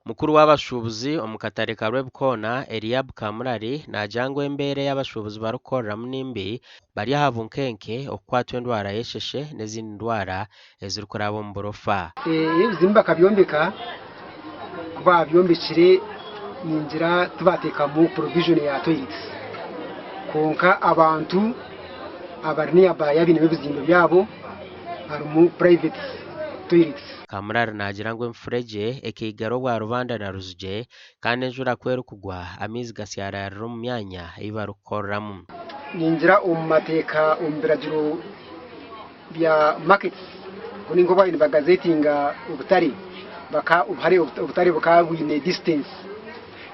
Mukuru w'abashuubuzi omu katare ka Rwebikoona, Eliab Kamurari naagira ngu embeera ei abashuubuzi barikukoreramu ni mbi bari aha bunkenke okukwatwa endwara y'esheshe n'ezindi ndwara ezirikuraba omu burofa. Ebizimbe bakabyombeka, ku baabyombekire ningira tibateekamu provision ya toilets kwonka abantu abari nearby abainemu ebizimbe byabo harimu private toilets. Kamurari naagira ngu emifuregye ekaigara obwa Rubanda na Ruzigye kandi enjura ku erikugwa amaizi gasyararira omu myanya ei barikukoreramu. Ningira omu mateeka omu biragiro bya markets bo ninka obu baabaire nibagazetinga obutare baka hare obutare bukaba bwine distance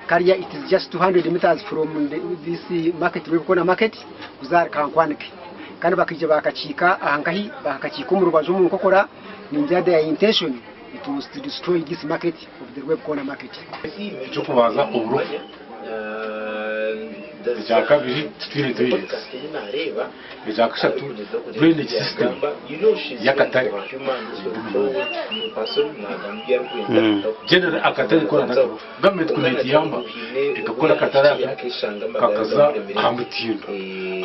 kariya it is just 200 meters from this market Rwebikoona market kuza ahari Kankwanike kandi bakaija baakakiika aha nkahi baakakiika omu rubaju omu nkokora ningira their intention it was to destroy this market of the Rwebikoona market. Eky'okubanza oburofa, ekyakabiri titwine toilets, ekyakashatu drainage system y'akatare eri mbi munonga. Generally akatare koona n'akarofa. Gavumenti ku neetuyamba ekakora akatare aka kakaza aha mutindo,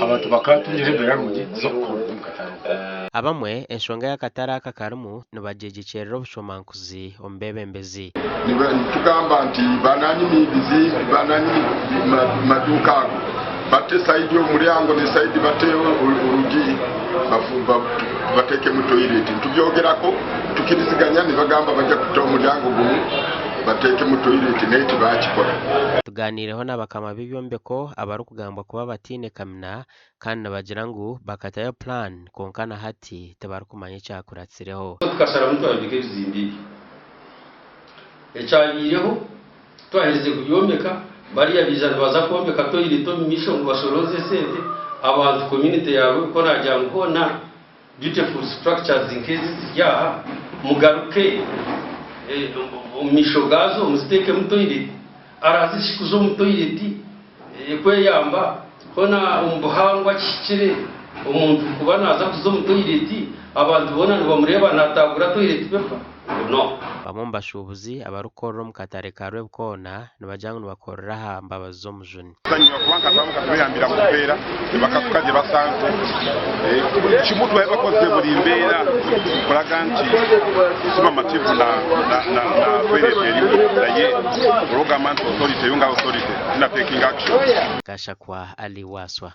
abantu bakaatungire embeera nungi z'okukorera omu katare aka. Abamwe, enshonga ei akatare aka karimu nibagyegyekyerera obushomankuzi omu beebembezi. Nitugamba nti bananyini bananyini maduuka ago bate sayidi omuryango ne sayidi bate orugi batekemu toyireti. Nitubyogerako tukiriziganya nibagamba baja kuta omuryango gumu batekemu toyireti naye tibakikora. Tugaaniireho na bakama b'ebyombeko abarikugambwa kuba bataine kamina kandi nibagira ngu bakatayo pulaani kwonka na hati tibarikumanya ekyakuratsireho. Tukasharamu twayombeka ebizimbe ebi. Ekyabaireho twaherize kubyombeka bariya baija nibaza kwombeka toilet omu maisho ngu bashorooze esente, abantu community ya Rwebikoona yagira ngu hoona Beautiful structures nk'ezi eziri aha, mugaruke omu maisho gaazo muziteekemu toilet. Araza shi kuza omu toilet kweyamba? Hoona omu buhangwa kihikire omuntu kuba naaza kuza omu toilet abantu boona nibamureeba naataagura toilet paper? Ngu no. Bamwe omu bashuubuzi abarikukorera omu katare ka Rwebikoona nibagira ngu nibakorera aha mbabazi z'omujuni. Tuzanyirwa kuba nka twaba tweyambira mu mbeera nibakatuka gye basanze buri kimwe twaba bakoze buri mbeera kuraga nti sibamativu na na na na toilet eriho naye orogamba nti authority yo nga authority tina taking action. Gashakwa Ali Wasswa.